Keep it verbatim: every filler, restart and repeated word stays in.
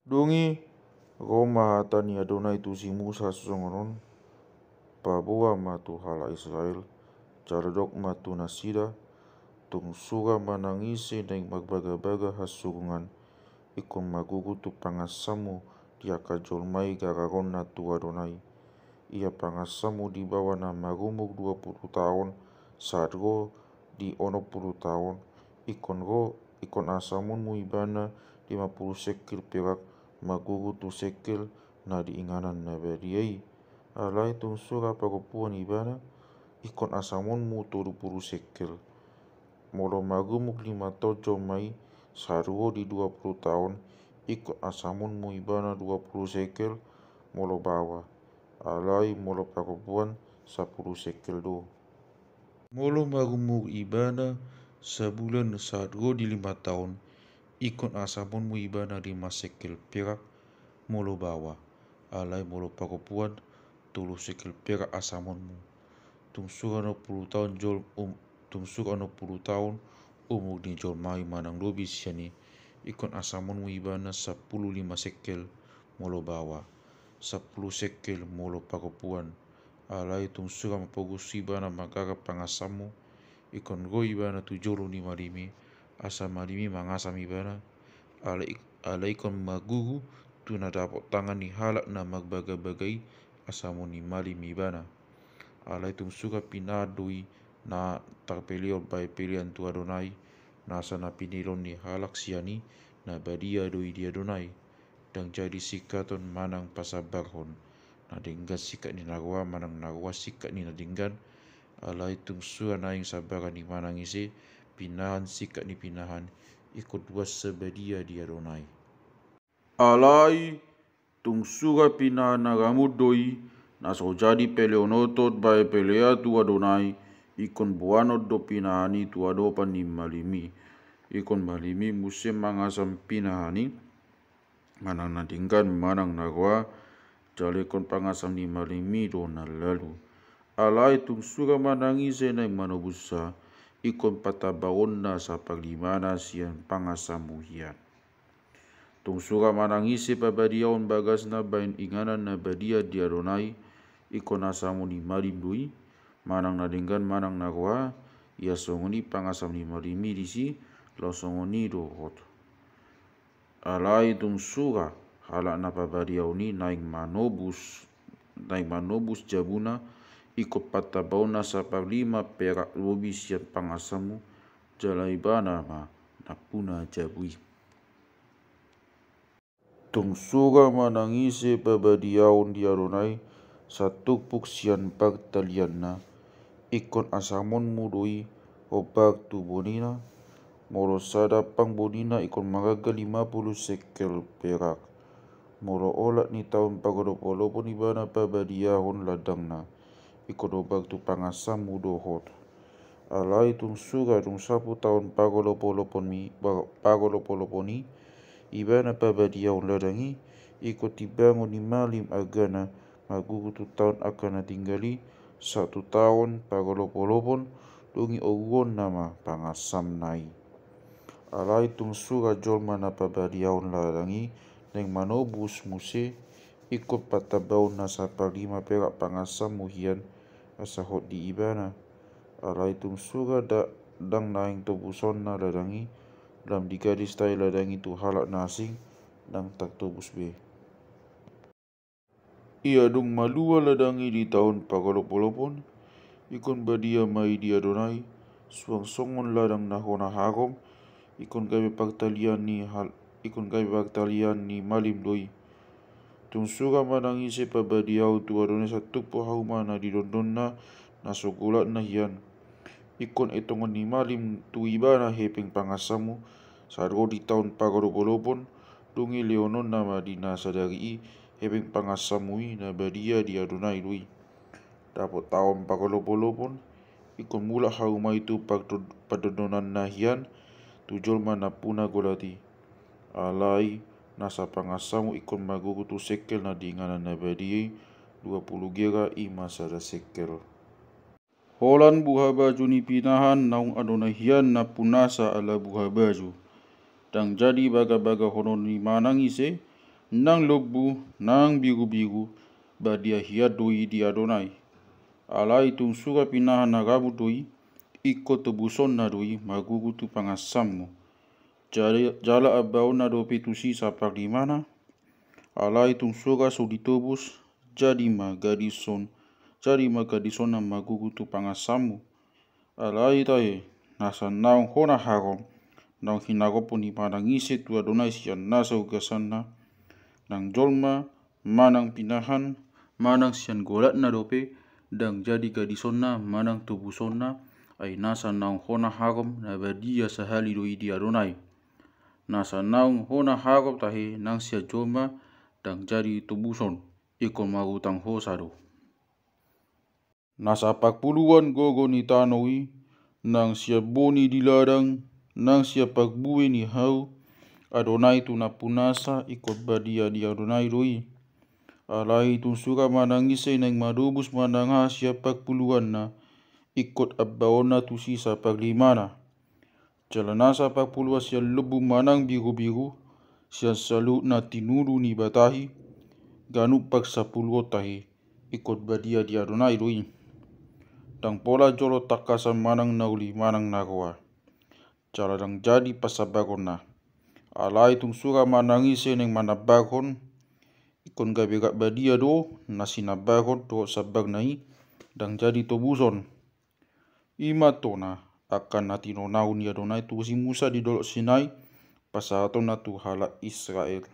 Dung i ro ma hata ni Adonai tu si Musa songon on: Paboa ma tu halak Israel, jala dok ma tu nasida: Tung sura manang ise naeng marbagabaga hasurungan, ingkon magugu tu pangansammu di angka jolma i gararonna tu Adonai. Ia pangansammu di baoa na marumur dua pulu taon sahat ro di onom pulu taon, ingkon ro, ingkon asamonmu ibana lima pulu sekel perak magugu tu sekel na di inganan na badia i. Alai tung sura parompuan ibana, ingkon asamonmu tolu pulu sekel. Molo marumur lima taon jolma i sahat ro di dua pulu taon, ingkon asamonmu ibana dua pulu sekel molo baoa. Alai molo parompuan, sampulu sekel do. Molo marumur ibana sabulan sahat ro di lima taon, ingkon asamonmu ibana lima sekel perak molo baoa. Alai molo parompuan, tolu sekel perak asamonmu. Tung sura onom pulu taon jol-, um, tung sura onom pulu taon umur ni jolma i manang lobi sian i, ingkon asamonmu ibana sampulu lima sekel molo baoa, sampulu sekel molo parompuan. Alai tung sura mampogos ibana manggarar pangansammu, ingkon ro ibana tu jolo ni malim i, asa malim i mangasam ibana. Alai, alai ingkon magugu tu na dapot tangan ni halak na marbagabaga i asamon ni malim ibana. Alai tung sura pinahan do i na tarpelehon bahen pelean tu Adonai, nasa na pinelehon ni halak sian i, na badia do i di Adonai. Ndang jadi singkaton manang pasambarhon, na denggan singkat ni na roa manang na roa singkat ni na denggan. Alai tung sura naeng sambaran ni manang ise, pinahan singkat ni pinahan, ingkon ruas sabadia di Adonai. Alai tung sura pinahan na ramut do i, na so jadi pelehon otot bahen pelean tu Adonai, ingkon boanon do pinahan i tu adopan ni malim i. Ingkon malim i muse mangasam pinahan i, manang na denggan manang na roa, jala ingkon pangasam ni malim i do na lalu. Alai tung sura manang ise naeng manobus sa, ingkon patambaonna saparlimana sian pangasammu hian. Tung sura manang ise pabadiaon bagasna bahen inganan na badia di Adonai, ingkon asamon ni malim do i, manang na denggan manang na roa, ia songon i pangasam ni malim i disi, laos songon i do hot. Alai tung sura halak na pabadiaon i naeng manobus, naeng manobus jabuna, ingkon patambaonna saparlima perak lobi sian pangasammu, jala ibana ma nampuna jabu i. Tung sura manang ise pabadiaon di Adonai saturpuk sian partalianna, ingkon asamonmu do i hombar tu bonina. Molo sada pang bonina ingkon mararga lima pulu sekel perak. Molo olat ni taon parolopolopon ibana pabadiahon ladangna, ingkon hombar tu pangasammu do hot. Alai tung sura dung sampulu taon parolopolopon i, parolopolopon i, ibana pabadiaon ladang i, ingkon timbangon ni malim argana, magugu tu taon angka na tinggal i, sahat tu taon parolopolopon, dung i oruonna ma pangasamna i. Alai tung sura jolma na pabadiaon ladang i naeng manobus muse, ingkon patambaonna saparlima perak pangasammu hian, asa hot di ibana. Alai tung sura da-, ndang naeng tobusonna ladang i, lam digadis tahi ladang i tu halak na asing, ndang tartobus be. Ia dung malua ladang i di taon parolopolopon, ingkon badia ma i di Adonai, suang songon ladang na hona harom, ingkon gabe partalian ni hal-, ingkon gabe partalian ni malim do i. Tung sura manang ise pabadiaon tu Adonai saturpuk hauma na nidondonna na so golatna hian, ingkon etongon ni malim tu ibana hepeng pangasammu, sahat ro di taon parolopolopon, dung i lehononna ma di na sadari i hepeng pangasammu i, na badia di Adonai do i. Dapot taon parolopolopon, ingkon mulak hauma i tu pardo-, pandondonanna hian, tu jolma nampuna golat i. Alai nasa pangasammu ingkon magugu tu sekel na di inganan na badia i, dua pulu gera, i ma sada sekel. Holan buhabaju ni pinahan naung Adonai hian nampunasa ala buhabaju. Ndang jadi bagabagahonon ni manang ise, Nang lombu, nang birubiru, badia hian do i di Adonai. Alai tung sura pinahan na gabut do i, ingkon tobusonna do i margugu tu pangansanmu. Jala, jala ambaonna dope tusi sapardimana. Alai tung sura so ditobus, jadi ma gadison, jadi ma gadisonna margugu tu pangansanmu. Alai tahe, nasa naung hona harom, naung hinarophon ni manang ise tu Adonai sian nasa ugasanna, nang jolma, manang pinahan, manang sian golatna dope, ndang jadi gadisonna manang tobusonna, ai nasa naung hona harom na badia sahali do i di Adonai. Nasa naung hona harom tahe nang sian jolma, ndang jadi tobuson, ingkon marutang hosa do. Nasa parpuluan gogo ni tano i, nang sian boni di ladang, nang sian parbue ni hau, Adonai tu nampunasa ingkon badia di Adonai do i. Alai tung sura manang ise naeng madobus manang aha sian parpuluanna, ingkon ambaonna tusi sapardimana. Jala nasa parpuluan sian lombu manang birubiru, sian saluhut na tinulu ni batahi, ganup parsapuluon tahe, ingkon badia di Adonai do i. Ndang pola jolo tangkasan manang na uli manang na roa. Jala ndang jadi pansambahonna. Alai tung sura manang ise naeng manambahon, ingkon gabe rap badia do na sinambahon dohot sambahna i, ndang jadi tobuson. I ma tona angka na tinonahon ni Adonai tu si Musa di Dolok Sinai, pasahatonna tu halak Israel.